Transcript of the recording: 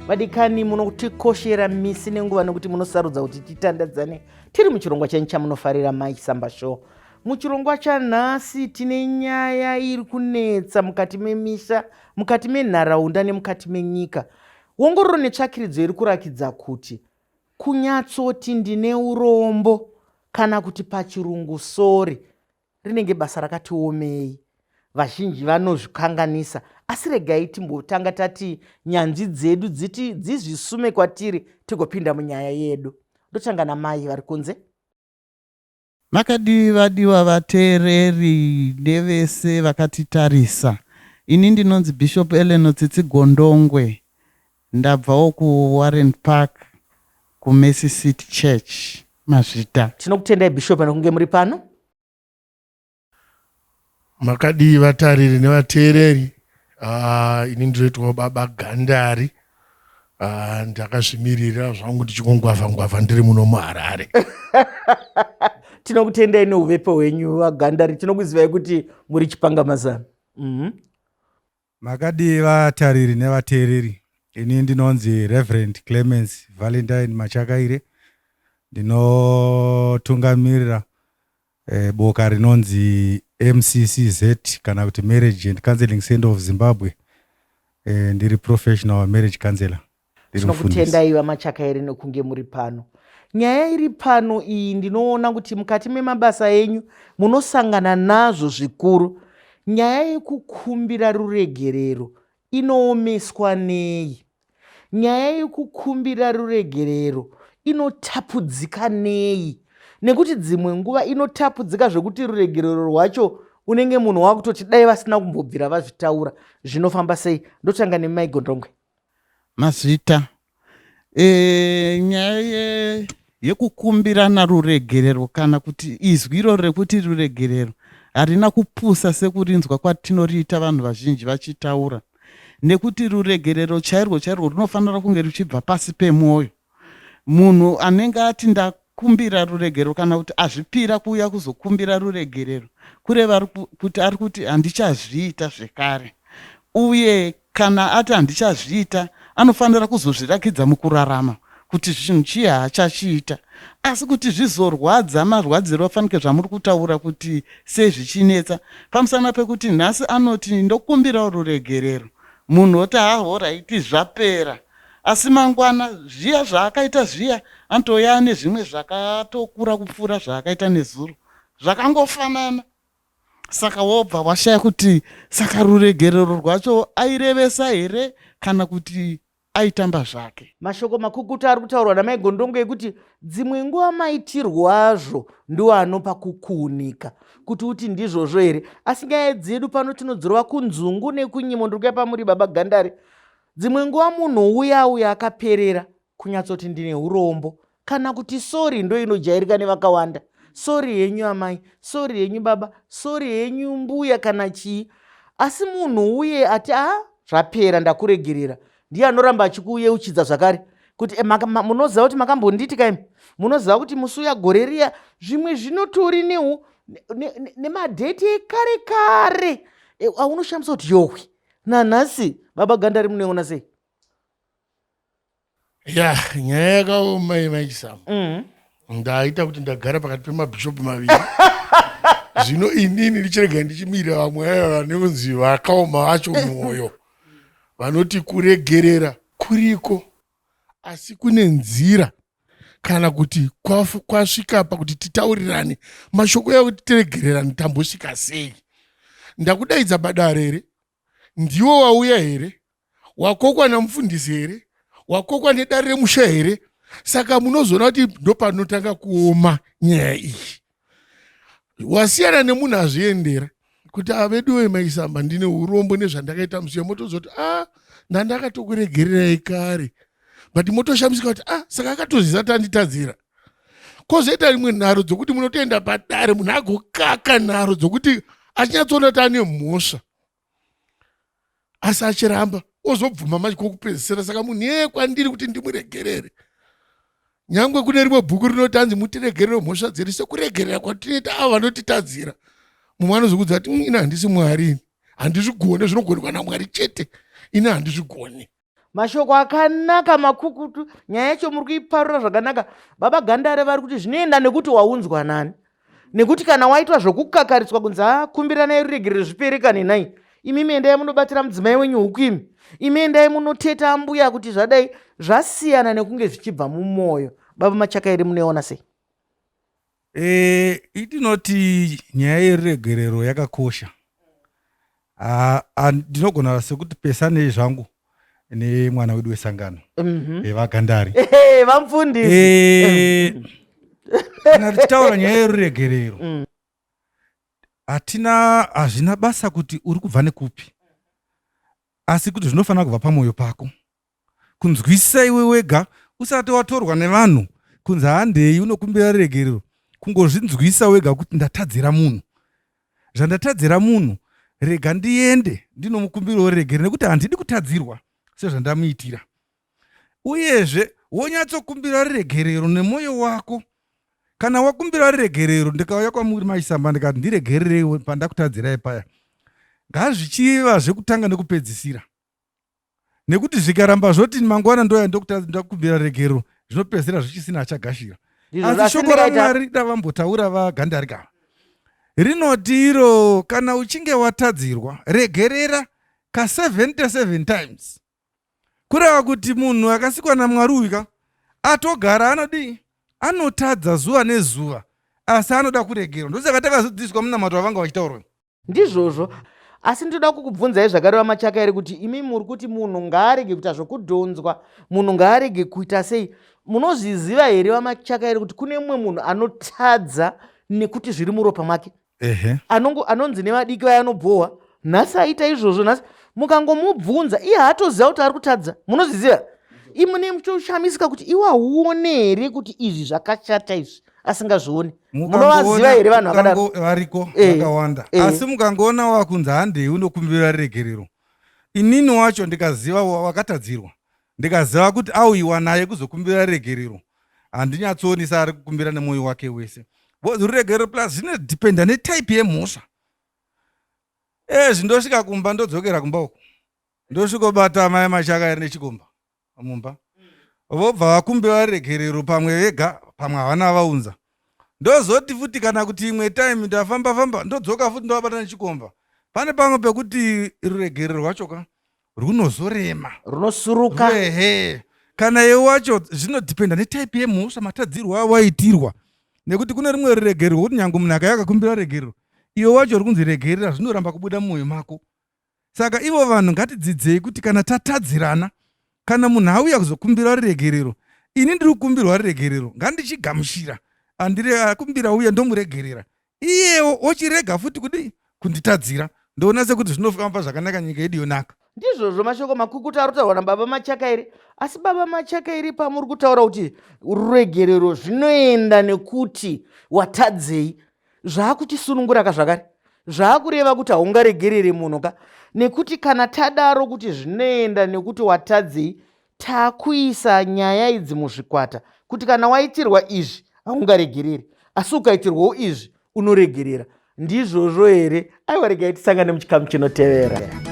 Vadikani, munotikoshera misi nenguva nekuti munosarudza kuti titandadzane tiri muchirongwa chenyu chamunofarira, Mai Chisamba Show. Muchirongwa chanhasi tine nyaya iri kunetsa mukati memisha, mukati menharaunda nemukati menyika. Ongororo netsvakiridzo iri kurakidza kuti kunyatsoti ndine urombo, kana kuti pachirungu sorry, rinenge basa rakati omei. Vazhinji vanozvikanganisa, asi regai timbotanga tati nyanzvi dzedu dziti dzizvisume kwatiri, tigopinda munyaya yedu. Ndotanga namai vari kunze. Makadii vadiwa vateereri nevese vakatitarisa. Ini ndinonzi Bishop Eleanor Tsitsi Gondongwe. Ndabvawo kuWarren Park, kuMercy City Church. Mazvita. Tinokutendai, Bishop, nekunge muri pano. Makadii vatariri nevateereri? Ini ndinoitwawo Baba Gandari. Ndakazvimirira zvangu ndichingongwavha ngwavha ndiri muno muHarare. Tinokutendai neuvepo hwenyu, vaGandari. Tinokuzivai kuti muri chipanga mazano. Makadii vatariri nevateereri? Ini ndinonzi Reverend Clemens Valentine Machakaire. Ndinotungamirira boka rinonzi MCCZ, kana kuti Marriage and Counseling Center of Zimbabwe. Ndiri professional marriage counselor. Ndiri mufundisi. Tinokutendai, vaMachakaire, nekunge muri pano. Nyaya iri pano iyi, ndinoona kuti mukati memabasa enyu munosangana nazvo zvikuru. Nyaya yekukumbira ruregerero inoomeswa nei? Nyaya yekukumbira ruregerero inotapudzika nei? Nekuti dzimwe nguva inotapudzika zvekuti ruregerero rwacho unenge munhu wakutoti dai vasina kumbobvira vazvitaura. Zvinofamba sei? Ndotanga nemai Gondongwe. Mazvita. Nyaya yekukumbirana ruregerero, kana kuti izwi iroro rekuti ruregerero, harina kupusa sekurinzwa kwatinoriita vanhu vazhinji vachitaura, nekuti ruregerero chairwo chairwo runofanira kunge ruchibva pasi pemwoyo. Munhu anenge ati ndakumbira ruregerero, kana kuti azvipira kuuya kuzokumbira ruregerero, kureva kuti ari kuti handichazviita zvekare. Uye kana ati handichazviita, anofanira kuzozvirakidza mukurarama kuti zvinhu chii haachachiita. Asi kuti zvizorwadza marwadziro afanike zvamuri kutaura kuti sei zvichinetsa, pamusana pekuti nhasi anoti ndokumbirawo ruregerero, munhu oti hahoraiti, zvapera. Asi mangwana zviya zvaakaita zviya anotouya ane zvimwe zvakatokura kupfuura zvaakaita nezuro, zvakangofanana. Saka wobva washaya kuti saka ruregerero rwacho airevesa here kana kuti aitamba zvake. Mashoko makukutu ari kutaurwa namai Gondongo ekuti dzimwe nguva maitirwo azvo ndiwo anopa kukuunika kuti uti ndizvozvo here. Asi nyaya dzedu pano tinodzirova kunzungu nekunyimo. Ndiri kuya pamuri, Baba Gandari. Dzimwe nguva munhu uya uya akaperera kunyatsoti ndine urombo kana kuti sorry ndo inojairika nevakawanda. Sorry henyu amai, sorry henyu baba, sorry henyu mbuya kana chii. Asi munhu uye ati a zvapera, ndakuregerera, ndiye anoramba achikuyeuchidza zvakare kuti munoziva kuti makambonditi kaimi, munoziva kuti musi uya gore riya. Zvimwe zvinotori nemadheti ekare kare aunoshamisa kuti yohwe, nanhasi. Baba Gandari, munoiona sei? Ya, nyaya yakaoma yemaIsama. Ndaita kuti ndagara pakati pemabhishopu maviri zvino. Inini ndichirega ndichimirira vamwe ava vanonzi vakaoma vacho mwoyo, vanoti kuregerera kuriko, asi kune nzira, kana kuti kwasvika pakuti titaurirane mashoko ekuti tiregererane, tambosvika sei? Ndakudaidza padare here? Ndiwo wauya here? Wakokwa namufundisi here? Wakokwa nedare remusha here? Saka munozoona kuti ndopanotanga kuoma nyaya iyi. Wasiyana nemunhu azviendera kuti aveduwe maisamba, ndine urombo nezvandakaita musi, motozoti a ndandakatokuregererai kare, but motoshamisika kuti a saka akatozviza tanditadzira. Kwozoita rimwe nharo dzokuti munotoenda padare, munhu agokaka nharo dzokuti achinyatsoona kuti ane mhosva, asi achiramba, ozobvuma manje kwokupedzisira. Saka munhu iyeye kwandiri kuti ndimuregerere, nyangwe kune rimwe bhuku rinoti hanzi mutiregerere mhosva dzedu sekuregerera kwatinoita avo vanotitadzira, mumwe anozokudza kuti ini handisi Mwari, ini handizvigone, zvinogonekwa naMwari chete, ini handizvigoni. Mashoko akanaka makukutu, nyaya yacho muri kuiparura zvakanaka. Baba Gandare vari kuti zvinoenda nekuti waunzwa nani. Nekuti kana waitwa zvokukakariswa kunzi ha kumbiranai ruregerero zvipere kani nhai. Imimi endai munobatira mudzimai wenyu huku imi. Imi endai munoteta ambuya kuti zvadai zvasiyana nekunge zvichibva mumwoyo. Baba Machakaire munoiona sei? E, itinoti nyaya yeruregerero yakakosha. Ndinogona sekuti pesanei zvangu nemwana wedu wesangano mm -hmm. vagandari vamfundisi e, kana tichitaura nyaya yeruregerero hatina hazvina basa kuti uri kubva nekupi asi kuti zvinofanira kubva pamwoyo pako kunzwisisa iwe wega usati watorwa nevanhu kunzi handei unokumbira ruregerero kungozvinzwisa wega kuti ndatadzira munhu zvandatadzira munhu rega ndiende ndinomukumbirawo ruregerero nekuti handidi kutadzirwa sezvandamuitira uyezve wonyatsokumbira ruregerero nemwoyo wako kana wakumbira ruregerero ndikauya kwamuri maisamba ndikati ndiregerereiwo pandakutadzirai paya ngazvichiva zvekutanga nekupedzisira nekuti zvikaramba zvoti mangwana ndoya ndokumbira regero zvinopedzisira zvichisina achagashira asi shoko ramwari ravambotaura vagandarika rinoti iro kana uchinge watadzirwa regerera ka 77 times kureva kuti munhu akasikwa namwari uyu ka atogara anodii anotadza zuva nezuva asi anoda kuregerwa ndosaka takazodzidziswa munamato wavanga vachitaurwa Ndizvozvo. Asi ndinoda kukubvunzai zvakareva Machaka here kuti imi muri kuti munhu ngaarege kuita zvokudhonzwa, munhu ngaarege kuita sei. Munozviziva here vaMachaka here kuti kune mumwe munhu anotadza nekuti zviri muropa make? Ehe. Anongo anonzi nevadiki vaya anobhohwa. Nhasi aita izvozvo nhasi mukangomubvunza iye haatoziva kuti ari kutadza. Munozviziva? Imi mune muchitoshamisika kuti iwe hauone here kuti izvi zvakashata izvi asingazvioni. Munovaziva here vanhu vakadaro? Variko eh, vakawanda. Eh. Asi mukangoona wakunzi handei unokumbira regerero. Inini wacho ndikaziva wakatadzirwa. Ndikaziva kuti auyiwa naye kuzokumbira regerero. Handinyatsooni saari kukumbira nemwoyo wake wese. Ruregerero plus zvinodependa netype yemhosva. Eh zvindosvika kumba ndodzokera kumba uko. Ndosvikobata mai Machaka iri nechikomba. mumba vobva vakumbira regerero pamwe vega pamwe havana vaunza ndozoti futi kana kuti imwe time ndafamba famba ndodzoka futi ndovabata nechikomba pane pamwe pekuti ruregerero rwacho ka runozorema runosuruka ehe kana iwe wacho zvinodhipenda netype yemhosva matadzirwo awaitirwa nekuti kune rimwe ruregerero rwokuti nyange munhu akaya akakumbira regerero iwe wacho uri kunzi regerera zvinoramba kubuda mumwoyo mako Saka ivo vanhu ngatidzidzei kuti kana tatadzirana, kana munhu auya kuzokumbira ruregerero, ini ndiri kukumbirwa ruregerero, ngandichigamuchira. Andire akumbira uye ndomuregerera. Iyewo ochirega futi kudii? Kunditadzira. Ndoona sekuti zvinofamba zvakanaka nyika yedu yonaka. Ndizvozvo mashoko makukutu ari kutaurwa nababa Machakairi. Asi baba Machakairi pamuri kutaura kuti ruregerero zvinoenda nekuti watadzei, Zvakutisunungura ka zvakare zvakureva kuti haungaregerere munhu ka nekuti kana tadaro kuti zvinoenda nekuti watadzei takuisa nyaya idzi muzvikwata kuti kana waitirwa izvi haungaregereri asi ukaitirwawo izvi unoregerera ndizvozvo here aiwa regai tisangane muchikamu chinotevera.